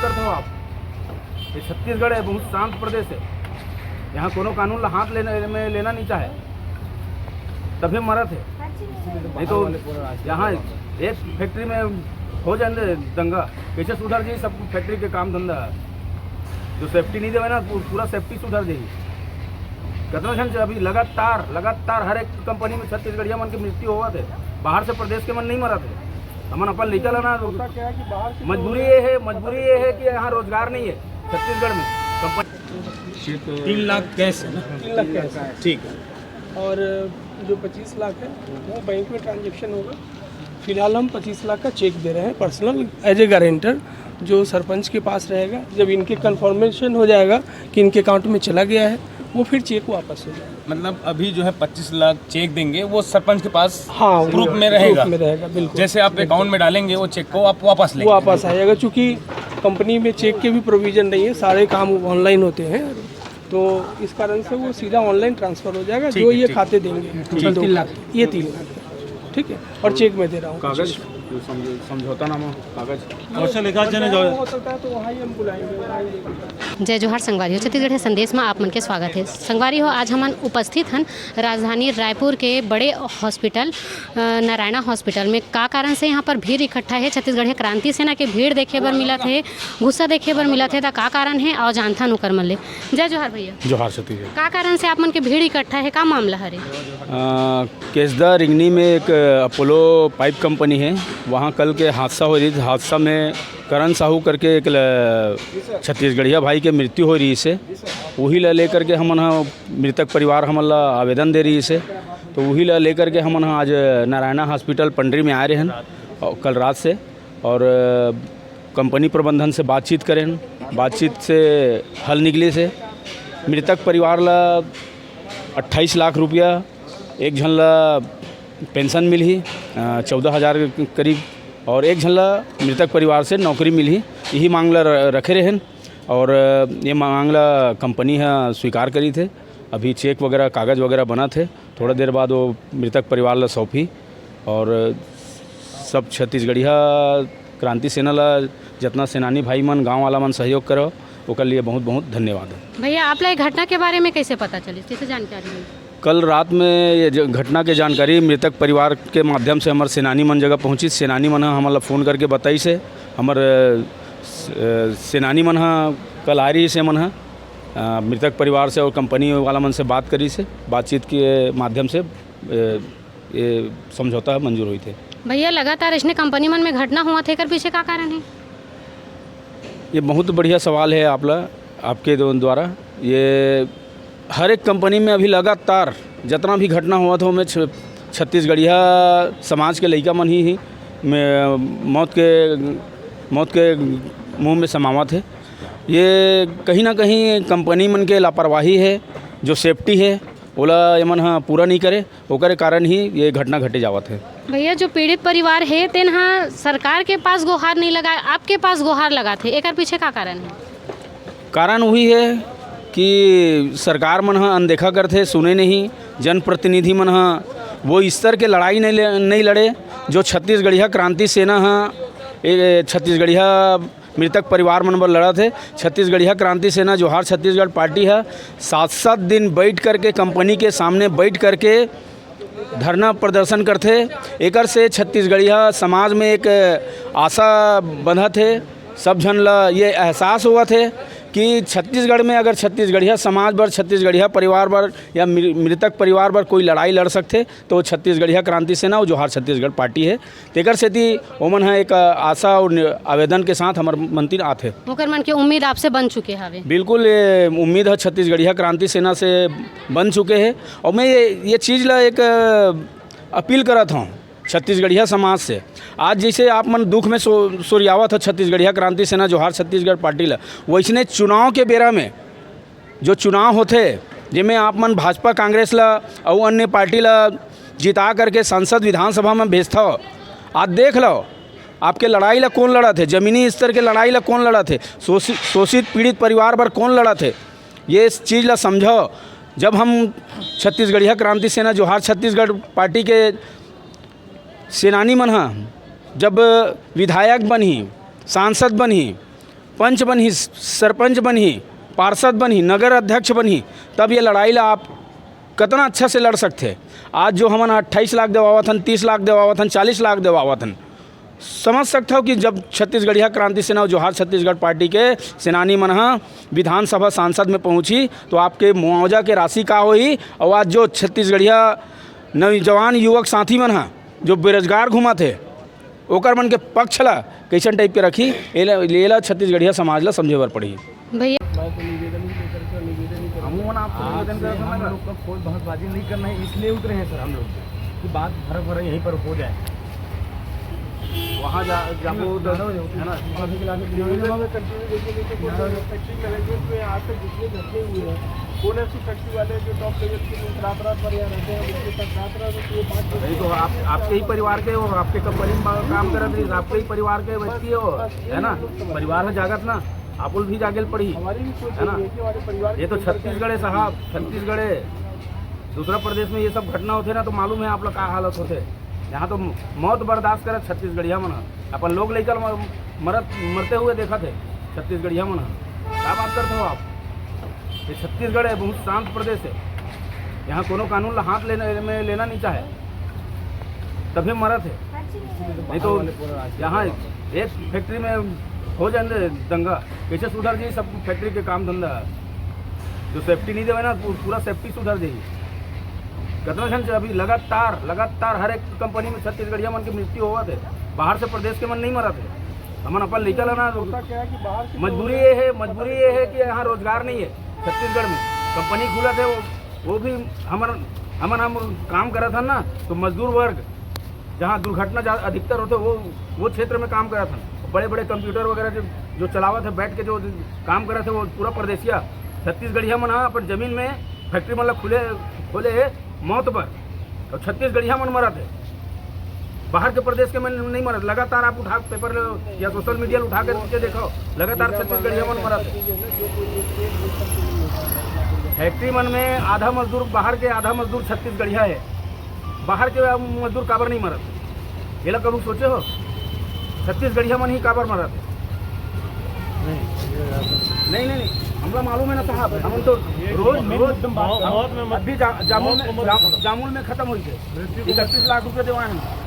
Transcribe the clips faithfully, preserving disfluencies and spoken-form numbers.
करते हो आप? ये छत्तीसगढ़ है, बहुत शांत प्रदेश है। यहाँ कोनो कानून ला हाथ लेने में लेना नहीं चाहे, तभी मरत है। नहीं तो यहाँ एक फैक्ट्री में हो जाए दंगा, कैसे सुधर जाए सब फैक्ट्री के काम धंधा? जो सेफ्टी नहीं देवे ना, पू-, पूरा सेफ्टी सुधर जाए। कितना जन से अभी लगातार लगातार हर एक कंपनी में छत्तीसगढ़िया मन के मृत्यु होवत है, बाहर से प्रदेश के मन नहीं मरत है। हमन अपन लइका ला ना, होता क्या है कि बाहर से तो मजबूरी ये है, मजबूरी ये है कि यहाँ रोजगार नहीं है छत्तीसगढ़ में। कंपनी तीन लाख कैश है ना? तीन लाख कैश है। ठीक है। और जो पच्चीस लाख है, वो बैंक में ट्रांजैक्शन होगा। फिलहाल हम पच्चीस लाख का चेक दे रहे हैं, पर्सनल, एज ए गारंटर, जो सरपंच के पास रहेगा। जब इनके कन्फर्मेशन हो जाएगा कि इनके अकाउंट में चला गया है, वो फिर चेक वापस हो जाएगा। मतलब, अभी जो है पच्चीस लाख चेक देंगे, वो सरपंच के पास हाँ, प्रूफ में रहेगा। प्रूफ में रहेगा, बिल्कुल। जैसे आप अकाउंट में डालेंगे, वो चेक को आप वापस लेंगे। वापस आ जाएगा, क्योंकि कंपनी में चेक के भी प्रोविजन नहीं है, सारे काम ऑनलाइन होते हैं, तो इस कारण से वो सीधा ऑनलाइन ट्रांसफर हो जाएगा। ठीक जो है, ये ठीक। खाते देंगे, ठीक। तीन लाख। ये तीन लाख, ठीक है, और चेक मैं दे रहा हूँ। कागज, जो समझ-, समझौतानामा, कागज। क्वेश्चन लेकर जाने जाओ। हो सकता है तो वहाँ ही हम बुलाएंगे, वहाँ ही देंगे। जय जोहार संगवारी हो, छत्तीसगढ़िया संदेश में आप मन के स्वागत है। संगवारी हो, आज हमन उपस्थित हन राजधानी रायपुर के बड़े हॉस्पिटल, अ, नारायणा हॉस्पिटल में। का कारण से यहाँ पर भीड़ इकट्ठा है? छत्तीसगढ़िया क्रांति सेना के भीड़ देखे बर मिलत है, गुस्सा देखे बर मिलत है, त का कारण है? और जानथन ओकर मन ले। जय जोहार भैया। जोहार छत्तीसगढ़। का कारण से आप मन के भीड़ इकट्ठा है, का मामला हरे? अ, केसदा रिंगनी में एक अपोलो पाइप कंपनी है, वहाँ कल के हादसा हो रही थी। हादसा में करण साहू करके एक ल-, छत्तीसगढ़िया भाई के मृत्यु हो रही से, वही ला लेकर के हमन ह मृतक परिवार हमन ला आवेदन दे रही से, तो वही ला लेकर के हमन ह आज नारायणा हॉस्पिटल पंडरी में आए रहन और कल रात से, और अ, कंपनी प्रबंधन से बातचीत करेन। बातचीत से हल निकले से मृतक परिवार ला अट्ठाईस लाख रुपया, एक झन ला पेंशन मिलही, अ, चौदह हज़ार के करीब, और एक झन ला मृतक परिवार से नौकरी मिलही, यही मांग ला र-, रखे रहेन। और, अ, ये मांग ला कंपनी ह स्वीकार करी थे। अभी चेक वगैरह, कागज वगैरह बना थे, थोड़ा देर बाद वो मृतक परिवार ला सौंपही। और सब छत्तीसगढ़िया क्रांति सेना ला, जितना सेनानी भाई मन, गांव वाला मन सहयोग करो, ओकर लिए बहुत बहुत धन्यवाद है। भैया, आप ला ये घटना के बारे में कैसे पता चली, कैसे जानकारी मिली? कल रात में ये ज-, घटना के जानकारी मृतक परिवार के माध्यम से हमर सेनानी मन जगह पहुंची। सेनानी मन ह हमन ला फोन करके बताई से हमर, अ, स-, अ, सेनानी मन ह कल आ रही से मन ह, अ, मृतक परिवार से और कंपनी वाला मन से बात करी से, बातचीत के माध्यम से, अ, ये समझौता मंजूर हुई थे। भैया, लगातार इसने कंपनी मन में घटना हुआ थे, एकर पीछे का कारण है? ये बहुत बढ़िया सवाल है आप ला, आपके दो-, द्वारा। ये हर एक कंपनी में अभी लगातार जितना भी घटना हुआ था, ओमे छ-, छत्तीसगढ़िया समाज के लइका मन ही, ही में मौत के, मौत के मुंह में समावत है। ये कहीं ना कहीं कंपनी मन के लापरवाही है, जो सेफ्टी है, ओला एमन ह पूरा नहीं करे, ओकरे कारण ही ये घटना घटे जावत है। भैया, जो पीड़ित परिवार है, तेन ह सरकार के पास गोहार नहीं लगाए, आपके पास गोहार लगाथे, एकर पीछे का कारण है? कारण वही है कि सरकार मन ह अनदेखा करथे, सुने नहीं, जनप्रतिनिधि मन ह वो स्तर के लड़ाई नहीं ले-, नहीं लड़े, जो छत्तीसगढ़िया क्रांति सेना ह, ए, छत्तीसगढ़िया मृतक परिवार मन बर लड़त हे। छत्तीसगढ़िया क्रांति सेना जोहार छत्तीसगढ़ पार्टी ह सात सात दिन बैठ करके, कंपनी के सामने बैठ करके धरना प्रदर्शन करथे। एकर से छत्तीसगढ़िया समाज में एक आशा बंधत हे। सब झन ला ये एहसास होवत हे कि छत्तीसगढ़ में अगर छत्तीसगढ़िया समाज बर, छत्तीसगढ़िया परिवार बर या मृ-, मृतक परिवार बर कोई लड़ाई लड़ सकथे, तो छत्तीसगढ़िया क्रांति सेना अउ जोहार छत्तीसगढ़ पार्टी हे। तेकर सेती ओमन ह एक आशा अउ नि-, आवेदन के साथ हमर मंदिर आथे। ओकर मन के उम्मीद आपसे बन चुके हवे। बिल्कुल, ये उम्मीद ह छत्तीसगढ़िया क्रांति सेना से बन चुके हे। अउ मैं ये, ये चीज़ ला एक, अ, अपील करत हौं छत्तीसगढ़िया समाज से। आज जैसे आप मन दुख में सो-, सोरियावत ह छत्तीसगढ़िया क्रांति सेना जोहार छत्तीसगढ़ पार्टी ला, वैसने चुनाव के बेरा में जो चुनाव होथे, जेमे आप मन भाजपा, कांग्रेस ला अउ अन्य पार्टी ला जिता करके सांसद विधानसभा में भेजथव, आज देख लो, आपके लड़ाई ला कौन लड़त हे, जमीनी स्तर के लड़ाई ला कौन लड़त हे, शोषित, शोषित पीड़ित परिवार बर कौन लड़त हे, ये इस चीज़ ला समझो। जब हम छत्तीसगढ़िया क्रांति सेना जोहार छत्तीसगढ़ पार्टी के सेनानी मन ह जब विधायक बनही, सांसद बनही, पंच बनही, सरपंच बनही, पार्षद बनही, नगर अध्यक्ष बनही, तब ये लड़ाई ला आप कतना अच्छा से लड़ सकथे। आज जो हमन अट्ठाईस लाख देवावत हन, तीस लाख देवावत हन, चालीस लाख देवावत हन, समझ सकथव कि जब छत्तीसगढ़िया क्रांति सेना अउ जोहार छत्तीसगढ़ पार्टी के सेनानी मन ह विधानसभा सांसद में पहुंची, तो आपके मुआवजा के राशि का होही? अउ आज जो छत्तीसगढ़िया नौजवान युवक साथी मन ह जो बेरोजगार घूमत हे, ओकर मन के पक्ष ला कइसन टाइप के रखी, एला, एला छत्तीसगढ़िया समाज ला समझे बर पड़ही। भैया, मैं तो निवेदन ही लेकर के, निवेदन ही करूँगा। हम लोग आपसे निवेदन आपसे करत हन हम ना। लोग का कोई बहसबाजी नहीं करना है, इसलिए उतरे हैं सर हम लोग, कि बात भरा भरा यहीं पर हो जाए। वहाँ जा, जाबो उधर, है ना? अभी के लिए कंटिन्यू देखिए, देखिए, फैक्ट्री मैनेजमेंट में आज तक जितने घटने हुए हैं, कौन ऐसी फैक्ट्री वाले जो टॉप लेवल के लोग रात रात भर यहाँ रहते हैं, उनके साथ रात रात ये बात नहीं तो आप, आपके ही परिवार के हो, आपके कंपनी में काम करत रही, आपके ही परिवार के व्यक्ति हो, है ना? परिवार है जागत ना, आप लोग भी जागे ल पड़ही, हमारी भी सोच है ना? यही है कि हमारे परिवार ये के तो मेंबर का छत्तीसगढ़ है साहब, छत्तीसगढ़ है। दूसरा प्रदेश में ये सब घटना होते ना तो मालूम है आप लोग का हालत होते। यहाँ तो मौत बर्दाश्त करत छत्तीसगढ़िया मन ह। अपन लोग लइका ल म-, मरत, मरते हुए देखत हे छत्तीसगढ़िया मन ह। का बात करते हो आप? ये छत्तीसगढ़ है, बहुत शांत प्रदेश है। यहाँ कोनो कानून ला हाथ लेने में लेना नहीं चाहे, तभी मरत है। नहीं तो यहाँ एक फैक्ट्री में हो जाए दंगा, कैसे सुधर जाए सब फैक्ट्री के काम धंधा? जो सेफ्टी नहीं देवे ना, पू-, पूरा सेफ्टी सुधर जाए। कितना झन से अभी लगातार, लगातार हर एक कंपनी में छत्तीसगढ़िया मन की मृत्यु होवत है, बाहर से प्रदेश के मन नहीं मरत है। हमन अपन लइका ला ना, होता क्या है कि बाहर से मजबूरी ये है, मजबूरी ये है कि यहाँ रोजगार नहीं है छत्तीसगढ़ में। कंपनी खुलत है, वो, वो भी हमर, हमन हम काम करत हन ना, तो मजदूर वर्ग जहाँ दुर्घटना जा-, अधिकतर होते, वो, वो क्षेत्र में काम करत हन। बड़े बड़े कंप्यूटर वगैरह जो, जो चलावत है, बैठ के जो काम करत है, वो पूरा परदेसिया छत्तीसगढ़िया मन ह अपन जमीन में फैक्ट्री मन ला खुले, खोले हे मौत बर, और छत्तीसगढ़िया मन मरत हे। बाहर के प्रदेश के मन नहीं मरत। लगातार आप उठा पेपर ले या सोशल मीडिया ले उठा के नीचे देखो, लगातार छत्तीसगढ़िया मन मरत हे। फैक्ट्री मन में आधा मजदूर बाहर के, आधा मजदूर छत्तीसगढ़िया है। बाहर के मजदूर काबर नहीं मरत, ये ला कभू सोचे हो? छत्तीसगढ़िया मन ही काबर मरत हे? नहीं, नहीं, नहीं, हमला मालूम है ना साहब, हम तो रोज, रोज मौत में मत-, अभी जा-, जामुल में, मौत में मत-, जाम-, जामुल में खत्म हुई थे। इकतीस लाख रुपए देवाए हैं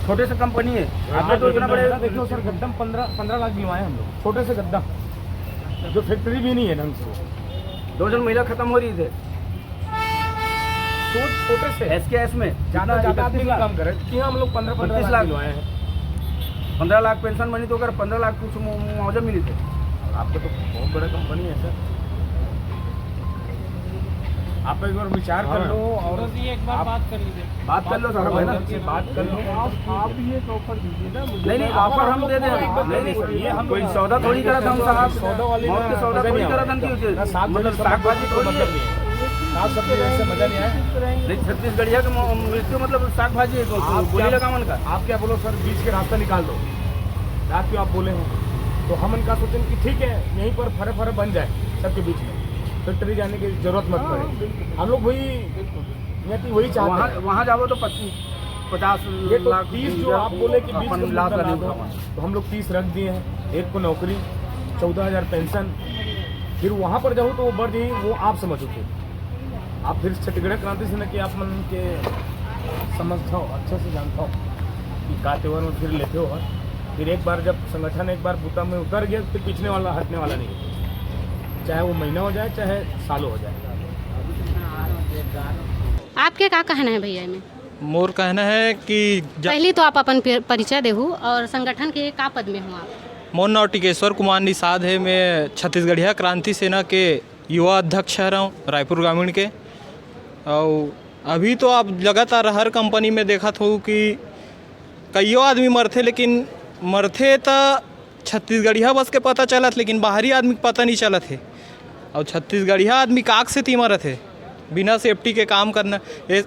छोटे से कंपनी है। आपने तो इतना बड़े देखिए सर, गद्दा में पन्द्रह, पन्द्रह लाख दिलवाए हम लोग, छोटे से गद्दा, जो फैक्ट्री भी नहीं है ढंग से। दो जन महिला खत्म हो रही थे। छोट-, छोटे से। एसकेएस में ज़्यादा, ज़्यादा आदमी काम करे, कि हम लोग पन्द्रह, पन्द्रह लाख दिलवाए हैं। पन्द्रह लाख पेंशन बनी तो अगर पन्द्रह लाख कुछ मु-, मुआवजा मिली थे। आपका तो बहुत बड़ा कंपनी है सर, आप एक बार विचार कर लो और बस ये एक बार आप बात कर लीजिए। बात कर लो साहब, है ना? बात कर लो। आप, आप भी एक ऑफर दीजिए ना मुझे। नहीं, नहीं, ऑफर हम दे दे रहे हैं। नहीं, नहीं, ये हम कोई सौदा थोड़ी करत हम साहब। सौदा वाली मौत के सौदा थोड़ी करत हम कि मतलब साग भाजी थोड़ी है। साग सब्जी ऐसे मजा नहीं आया। नहीं, छत्तीसगढ़िया के मौ-, मृत्यु मतलब साग भाजी है, तो आप बोली क्या, लगा मन का। आप क्या बोलो सर, बीच के रास्ता निकाल दो। रात को आप बोले हो, तो हम उनका सोचें कि ठीक है, यहीं पर फरे फरे बन जाए सबके बीच में, फैक्ट्री जाने की जरूरत मत पड़े। हम लोग वही, वही चाहते हैं। वहाँ जाओ तो पच्चीस पचास ये तो लाख तीस जो आप बोले कि बीस अपन को लाभ मुद्दा नहीं ना दो, उठावा। तो हम लोग तीस रख दिए हैं, एक को नौकरी, चौदह हज़ार पेंशन, फिर वहाँ पर जाऊँ तो वो बढ़ जाएगी, वो आप समझो फिर। आप फिर छत्तीसगढ़ क्रांति सेना के आप मन के समझता हो, अच्छे से जानता हो कि का तेवर में फिर लेते हो। फिर एक बार जब संगठन एक बार बूता में उतर गया, फिर पीछने वाला, हटने वाला नहीं है, चाहे वो महीना हो जाए, चाहे सालों हो जाए। आपके का कहना है भैया में? मोर कहना है कि जब पहली तो आप अपन पे-, परिचय देहू और संगठन के का पद में हो आप? मोर नाव टिकेश्वर कुमार निषाद है। मैं छत्तीसगढ़िया क्रांति सेना के युवा अध्यक्ष हरव रायपुर ग्रामीण के। और अभी तो आप लगातार हर कंपनी में देखत हो कि कईयो आदमी मरथे, लेकिन मरथे त छत्तीसगढ़िया बस के पता चलत, लेकिन बाहरी आदमी के पता नहीं चलत हे। और छत्तीसगढ़िया आदमी काक से तीमा रथे, बिना सेफ्टी के काम करना। ये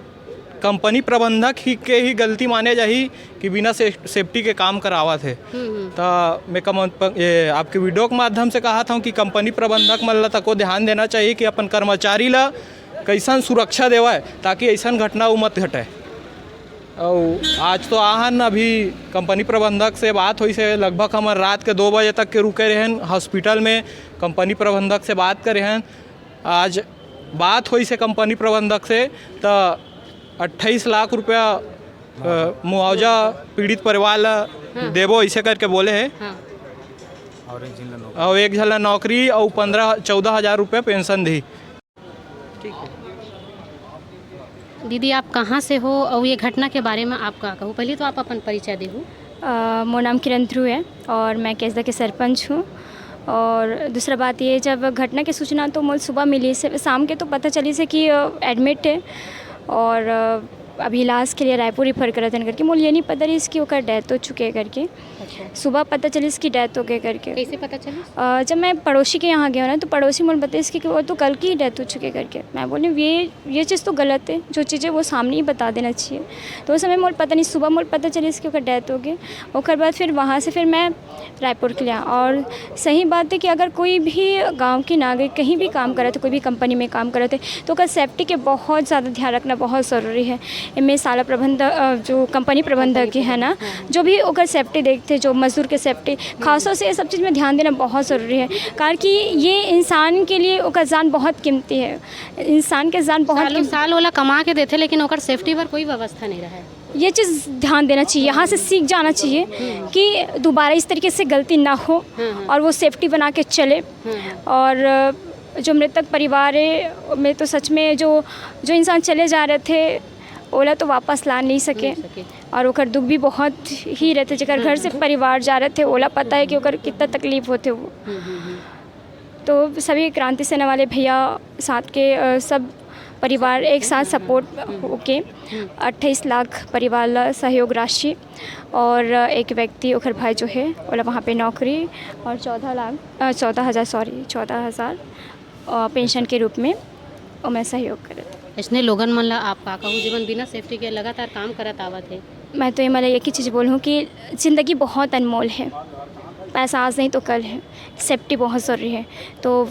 कंपनी प्रबंधक ही के ही गलती माने जाही कि बिना से-, सेफ्टी के काम करावत हे। हम्म, हम्म। त मैं कम-, प-, ये आपके वीडियो के माध्यम से कहा था कि कंपनी प्रबंधक मन ला तको ध्यान देना चाहिए कि अपन कर्मचारी ला कैसन सुरक्षा देवाए, ताकि ऐसन घटना वो मत घटे। अउ आज तो आहन, अभी कंपनी प्रबंधक से बात होइस हे, लगभग हमन रात के दो बजे तक के रुके रहेन हॉस्पिटल में, कंपनी प्रबंधक से बात करे हन। आज बात होइस हे कंपनी प्रबंधक से, त अट्ठाईस लाख रुपया, अ, मुआवजा पीड़ित परिवार ला हाँ। देबो, ऐसे करके बोले हे। हाँ। और एक झन ला नौकरी। और एक झन ला नौकरी और पन्द्रह, चौदह हजार रुपया पेंशन दी। ठीक है। दीदी, आप कहाँ से हो और ये घटना के बारे में आप का कहू? पहले तो आप अपन परिचय देहू। अ, मोर नाम किरण ध्रुव है और मैं केसदा के सरपंच हूँ। और दूसरा बात ये, जब घटना की सूचना तो मोल सुबह मिली से, शाम के तो पता चली से कि, अ, एडमिट है और, अ, अभी इलाज के लिए रायपुर रेफर करत हन करके। मोल ये नहीं पता रही कि ओकर डेथ हो चुके है करके। अच्छा। सुबह पता चलिस कि डेथ हो गए करके। कैसे पता चलिस? अ, जब मैं पड़ोसी के यहाँ गया ना, तो पड़ोसी मोल बताइस कि, कि वो तो कल की ही डेथ हो चुके करके। मैं बोली, ये, ये चीज़ तो गलत है, जो चीज़ें वो सामने ही बता देना चाहिए। तो उस समय मोल पता नहीं, सुबह मोल पता चलिस कि ओकर डेथ हो गई। ओकर बाद फिर वहाँ से फिर मैं रायपुर के लिए आ। और सही बात है कि अगर कोई भी गांव के नागरिक कहीं भी काम करत है, कोई भी कंपनी में काम करत है, तो ओकर सेफ्टी के बहुत ज़्यादा ध्यान रखना बहुत ज़रूरी है। एमे साला प्रबंधक, अ, जो कंपनी प्रबंधक के है ना, जो भी ओकर सेफ्टी देखते, जो मजदूर के सेफ्टी, खासतौर से ये सब चीज़ में ध्यान देना बहुत ज़रूरी है, कारण कि ये इंसान के लिए ओकर जान बहुत कीमती है। इंसान के जान बहुत सालों कीमती। साल ओला कमा के देथे, लेकिन ओकर सेफ्टी पर कोई व्यवस्था नहीं रहा है। ये चीज़ ध्यान देना चाहिए, यहाँ से सीख जाना चाहिए कि दोबारा इस तरीके से गलती ना हो हाँ, हाँ। और वो सेफ्टी बना के चले। हाँ, हाँ। और जो मृतक परिवार है, में तो सच में जो, जो इंसान चले जा रहे थे, ओला तो वापस ला नहीं सके। नहीं सके। और ओकर दुख भी बहुत ही रहते, जेकर घर से परिवार जा रहे थे, ओला पता है कि ओकर कितना तकलीफ होते वो। हम्म, हम्म, हम्म। तो सभी क्रांति सेना वाले भैया साथ के, अ, सब परिवार एक साथ सपोर्ट होके अट्ठाईस लाख परिवार ला सहयोग राशि और, अ, एक व्यक्ति, ओकर भाई जो है, ओला वहाँ पे नौकरी और चौदह लाख, अ, चौदह हज़ार, सॉरी, चौदह हज़ार, अ, पेंशन के रूप में ओमे सहयोग करत। ऐसने लोगन मन ला आप का कहू, जेमन बिना सेफ्टी के लगातार काम करत आवत हे? मैं तो ये, मतलब, एक ही चीज़ बोलूँ कि ज़िंदगी बहुत अनमोल है, पैसा आज नहीं तो कल है, सेफ्टी बहुत ज़रूरी है। तो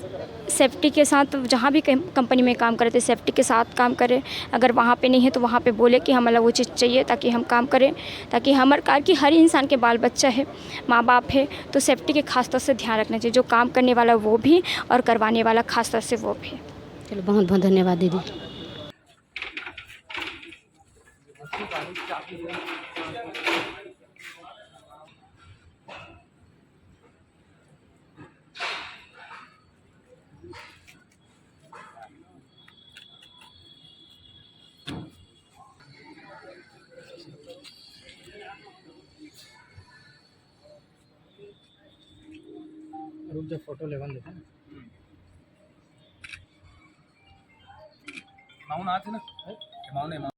सेफ्टी के साथ जहाँ भी कं-, कंपनी में काम करते, सेफ्टी के साथ काम करें। अगर वहाँ पे नहीं है तो वहाँ पे बोले कि हमें वो चीज़ चाहिए ताकि हम काम करें, ताकि हमारे, कारण कि हर इंसान के बाल बच्चा है, माँ बाप है, तो सेफ्टी के खास तौर से ध्यान रखना चाहिए, जो काम करने वाला वो भी और करवाने वाला खास तौर से वो भी। चलो, बहुत बहुत धन्यवाद दीदी। रुक जा, फोटो लेवन देता। माउन आथे ना, माउन है, माउन।